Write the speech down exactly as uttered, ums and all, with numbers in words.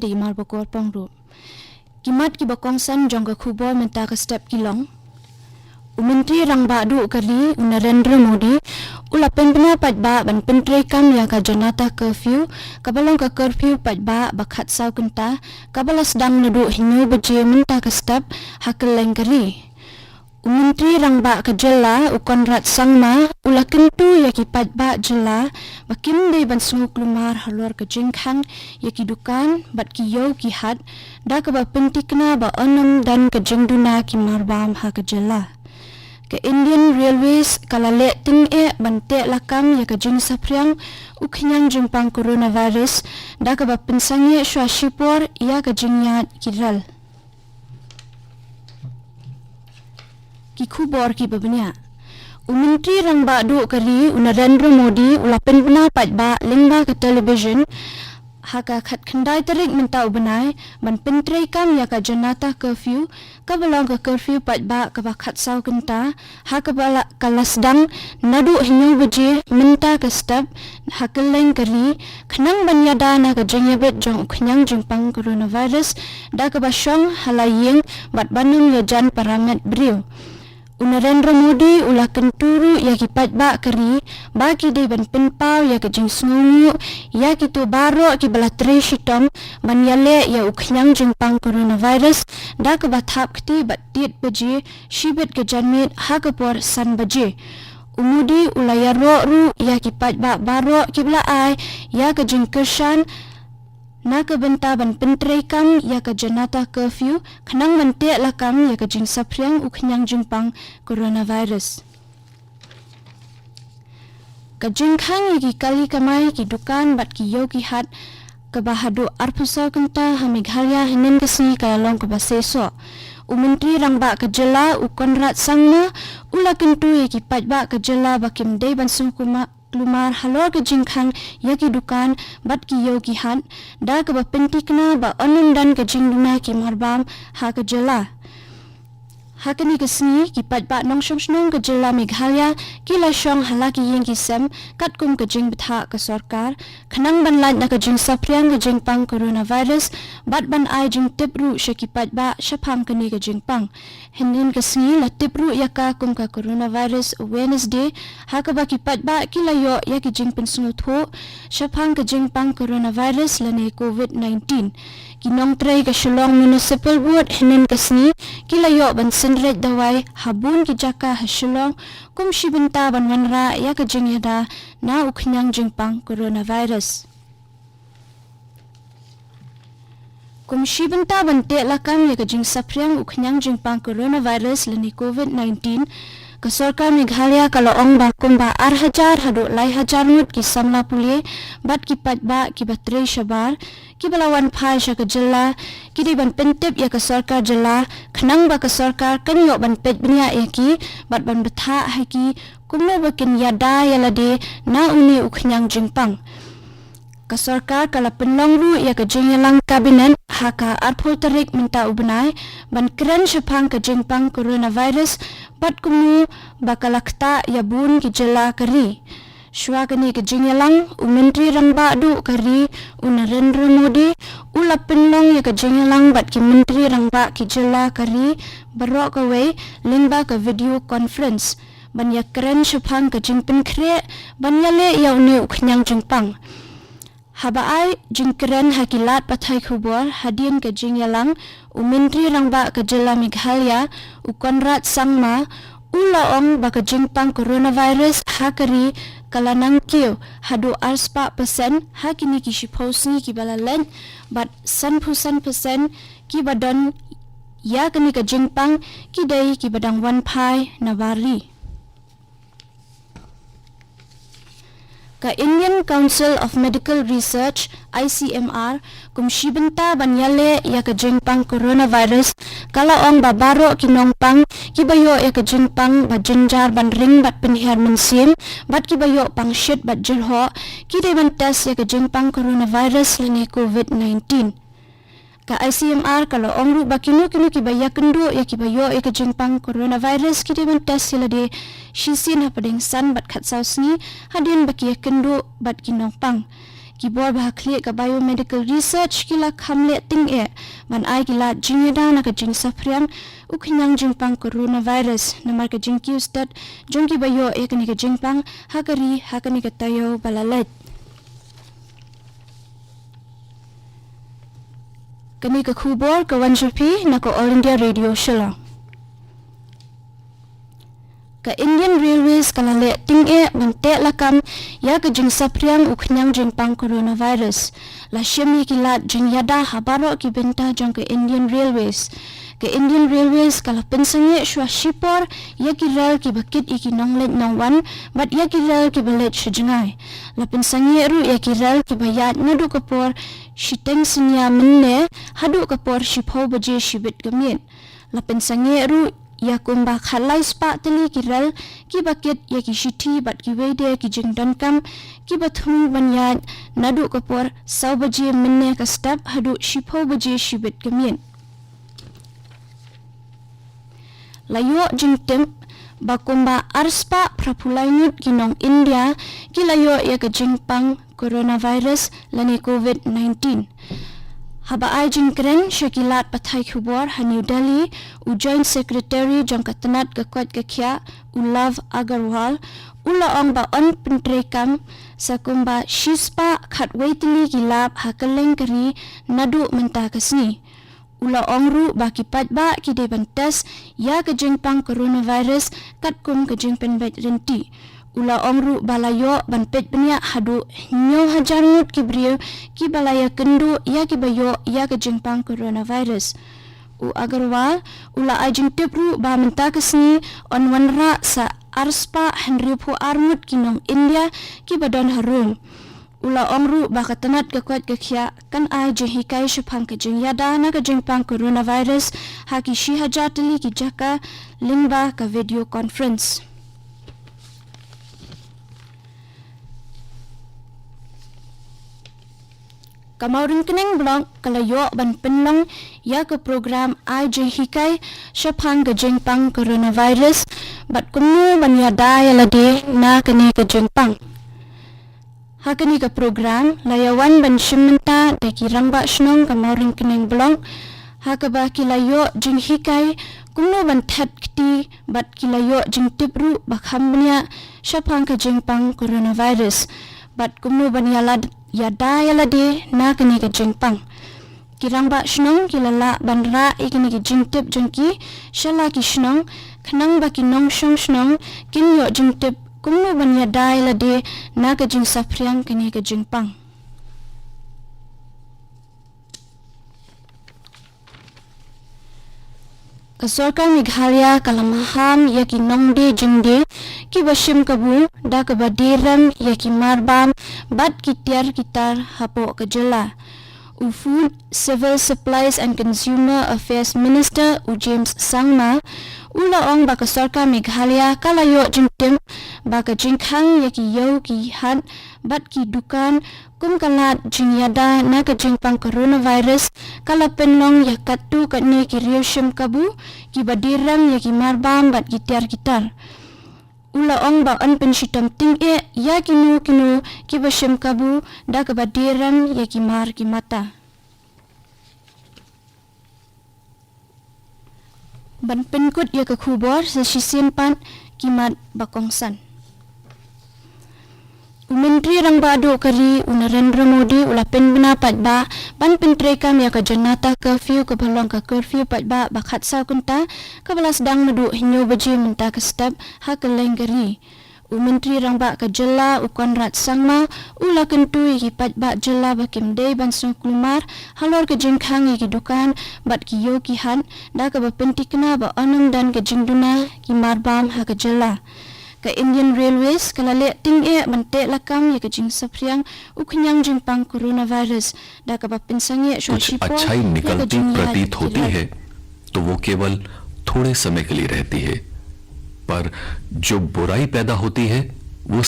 i Marbakor Pongrup. Ki mat kiba kongsan jong ka khubor mynta ka step ki long: U Myntri Rangbah Duh ka ri, u Narendra Modi, u la pynbna paidbah ban pyntreikam ïa ka Janata Curfew, kaba long ka curfew paidbah ba khatsaw kynta, kaba la sdang naduh hynñiew baje mynta ka step ha kylleng ka ri. U Myntri Rangbah ka jylla, u Conrad Sangma, u la kyntu ïa ki paidbah jylla ba kim dei ban sngew kulmar halor ka jingkhang ïa ki dukan bad ki ïew ki hat, da kaba pyntikna ba yn ym don ka jingduna ki marbam ha ka jylla. Ka Indian Railways ka la leh tyngeh ban teh lakam ïa ka jingsaphriang u khñiang jingpang coronavirus, da kaba pynsangeh shuwa shipor ïa ka jingïaid ki rel. Ki khubor kiba bniah. U Myntri Rangbah Duh ka ri, u Narendra Modi, u la pynbna paidbah lyngba ka television ha ka khatkhyndai tarik mynta u bnai ban pyntreikam ïa ka Janata Curfew, kaba long ka curfew paidbah kaba khatsaw kynta, ha kaba la, ka la sdang naduh hynñiew baje mynta ka step ha kylleng ka ri, khnang ban ïada na ka jingïabit jong u khñiang jingpang coronavirus, da kaba shong ha la ïing bad ban ym ïajan para met briew. U Narendra Modi u la kyntu ruh ïa ki paidbah ka ri ba ki dei ban pynpaw ïa ka jingsngewnguh ïa kito baroh kiba la trei shitom ban ïaleh ïa u khñiang jingpang coronavirus, da kaba thap kti bad tied baje shibit ka janmiet ha ka por san baje. U Modi u la ïaroh ruh ïa ki paidbah baroh kiba la ai ïa ka jingkyrshan na ka bynta ban pyntreikam ïa ka Janata Curfew, khnang ban teh lakam ïa ka jingsaphriang u khñiang jingpang coronavirus. Ka jingkhang ïa ki kali kamai, ki dukan bad ki ïew ki hat, kaba haduh arphew saw kynta ha Meghalaya hynnin ka sngi ka la long kaba seisoh. U Myntri Rangbah ka jylla, u Conrad Sangma, u la kyntu ïa ki paidbah ka jylla ba kim dei ban sngew kuma-, kulmar halor ka jingkhang ïa ki dukan bad ki ïew ki hat, da kaba pyntikna ba yn ym don ka jingduna ki marbam ha ka jylla. Ha kane ka sngi, ki paidbah nongshong shnong ka jylla Meghalaya ki la shong ha la ki ïing ki sem katkum ka jingbthah ka sorkar, khnang ban lait na ka jingsaphriang ka jingpang coronavirus, bad ban ai jingtip ruh sha ki paidbah shaphang kane ka jingpang. Hynnin ka sngi la tip ruh ïa ka kum ka Coronavirus Awareness Day, ha kaba ki paidbah ki la ïoh ïa ki jingpynsngewthuh shaphang ka jingpang coronavirus lane covid nineteen. Ki nongtrei ka Shillong Municipal Board hynnin ka sngi ki la ïoh ban synreit dawai ha bun ki jaka ha Shillong, kum shi bynta ban wanrah ïa ka jingïada na u khñiang jingpang coronavirus. Kum shi bynta ban teh lakam ïa ka jingsaphriang u khñiang jingpang coronavirus lane covid nineteen, ka sorkar Meghalaya ka la ong ba kumba ar hajar haduh lai hajar ngut ki samla pule bad ki paidbah kiba trei shabar, kiba la wan phai sha ka jylla, ki dei ban pyntip ïa ka sorkar jylla, khnang ba ka sorkar kan ïoh ban peit bniah ïa ki bad ban bthah ha ki kumno ba kin ïada ïa lade na une u khñiang jingpang. Ka sorkar ka la pynlong ruh ïa ka jingïalang cabinet ha ka arphew tarik mynta u bnai, ban kren shaphang ka jingpang coronavirus bad kumno ba ka la ktah ïa bun ki jylla ka ri. Shuwa kane ka jingïalang, u Myntri Rangbah Duh ka ri, u Narendra Modi, u la pynlong ïa ka jingïalang bad ki Myntri Rangbah ki jylla ka ri baroh kawei lyngba ka video conference, ban ïakren shaphang ka jingpynkhreh ban ïaleh ïa une u khñiang jingpang. Haba ai jingkren ha ki lad pathai khubor hadien ka jingïalang, u Myntri Rangbah ka jylla Meghalaya, u Conrad Sangma, u la ong ba ka jingpang coronavirus ha ka ri ka la nangkiew haduh arspah percent ha kine ki shiphew sngi kiba la leit, bad sanphew san percent kiba don ïa kane ka jingpang ki dei kiba dang wan phai na bar ri. Ka Indian Council of Medical Research, I C M R, kum shi bynta ban ïaleh ïa ka jingpang coronavirus, ka la ong ba baroh ki nongpang kiba ïoh ïa ka jingpang ba jynjar ban ring bad pynhiar mynsiem, bad kiba ïoh pang shit bad jyrhoh, ki dei ban test ïa ka jingpang coronavirus lane covid nineteen. Ka I C M R ka la ong ruh ba kino kino kiba ïakynduh ïa kiba ïoh ïa ka jingpang coronavirus ki dei ban test ïa lade shisien hapdeng san bad khatsaw sngi hadien ba ki ïakynduh bad ki nongpang. ki bor ba ha khlieh ka biomedical research ki la kham leh tyngeh ban ai ki lad jingïada na ka jingsaphriang u khñiang jingpang coronavirus namar ka jingkiew stet jong ki ba ïoh ïa kane ka jingpang ha ka ri ha kane ka taïew ba la leit. Kane ka khubor ka wan sha phi na ka All India Radio Shillong. Ka Indian Railways ka la leh tyngeh ban teh lakam ïa ka jingsaphriang u khñiang jingpang coronavirus. La shim ïa ki lad jingïada ha baroh ki bynta jong ka Indian Railways. Ka Indian Railways ka la pynsangeh shuwa shipor ïa ki rel ki ba kit ïa ki nongleit nongwan bad ïa ki rel ki ba leit sha jngai. La pynsangeh ruh ïa ki rel ki ba ïaid naduh ka por shiteng synñia mynne haduh ka por shiphew baje shibit ka miet. La pynsangeh ruh ïa kumba khatlai spah tylli ki rel ki ba kit ïa ki shithi bad kiwei de ki jingdonkam ki ba thmu ban ïaid naduh ka por saw baje mynne ka step haduh shiphew baje shibit ka miet. La ïoh jingtip ba kumba arspah phraphew lai ngut ki nong India ki la ïoh ïa ka jingpang coronavirus lane covid nineteen. Haba ai jingkren sha ki lad pathai khubor ha New Delhi, u Joint Secretary jong ka tnat ka koit ka khiah, u Love Agarwal, u la ong ba yn pyntreikam sa kumba shispah khatwei tylli ki lab ha kylleng ka ri naduh mynta ka sngi. U la ong ruh ba ki paidbah ki dei ban test ïa ka jingpang coronavirus katkum ka jingpynbeit lynti. U la ong ruh ba la ïoh ban peit bniah haduh hynñiew hajar ngut ki briew ki ba la ïakynduh ïa ki ba ïoh ïa ka jingpang coronavirus. U Agarwal u la ai jingtip ruh ba mynta ka sngi yn wanrah sa arspah hynriewphew ar ngut ki nong India ki ba don ha Rome. U la ong ruh ba ka tnat ka koit ka khiah kan ai jinghikai shaphang ka jingïada na ka jingpang coronavirus ha ki shi hajar tylli ki jaka lyngba ka video conference. Ka Mawryngkneng Block ka la ïoh ban pynlong ïa ka program ai jinghikai shaphang ka jingpang coronavirus bad kumno ban ïada ïa lade na kane ka jingpang. Ha kane ka program la ïa wan ban shim bynta da ki rangbah shnong ka Mawryngkneng Block ha kaba ki la ïoh jinghikai kumno ban thet kti bad ki la ïoh jingtip ruh ba kham bniah shaphang ka jingpang coronavirus bad kumno ban ïa lad ïada ïa lade na kane ka jingpang. Ki rangbah shnong ki la lah ban rah ïa kine ki jingtip jong ki sha la ki shnong khnang ba ki nongshong shnong kin ïoh jingtip kumno ban ïada ïa lade na ka jingsaphriang kane ka jingpang. Ka sorkar Meghalaya ka la maham ïa ki nongdie jingdie ki ba shim kabu da kaba die rem ïa ki marbam bad ki tiar ki tar hapoh ka jylla. U Food, Civil Supplies and Consumer Affairs Minister u James Sangma u la ong ba ka sorkar Meghalaya ka la ïoh jingtip ba ka jingkhang ïa ki ïew ki hat bad ki dukan kum ka lad jingïada na ka jingpang coronavirus ka la pynlong ïa katto katne ki riewshim kabu ki ba die rem ïa ki marbam bad ki tiar ki tar. U la ong ba yn pynshitom tyngeh ïa kino kino ki ba shim kabu da kaba die rem ïa ki mar ki mata. Ban pynkut ïa ka khubor sa shisien pat ki mat ba kongsan. U Myntri Rangbah Duh ka ri u Narendra Modi u la pynbna paidbah ban pyntreikam ïa ka Janata Curfew kaba long ka curfew paidbah ba khatsaw kynta kaba la sdang naduh hynñiew baje mynta ka step ha kylleng ka ri. U Myntri Rangbah ka jylla u Conrad Sangma u la kyntu ïa ki paidbah jylla ba kim dei ban sngewkulmar halor ka jingkhang ïa ki dukan bad ki ïew ki hat da kaba pyntikna ba yn ym don ka jingduna ki marbam ha ka jylla. Ka Indian Railways ka la leh tyngeh ban teh lakam ïa ka jingsaphriang u khñiang jingpang coronavirus da kaba pynsangeh shuwa shipor ïa ka jingïaid ki rel. कुछ अच्छाई निकलती प्रतीत होती है तो वो केवल थोड़े समय के लिए रहती है, पर जो बुराई पैदा होती है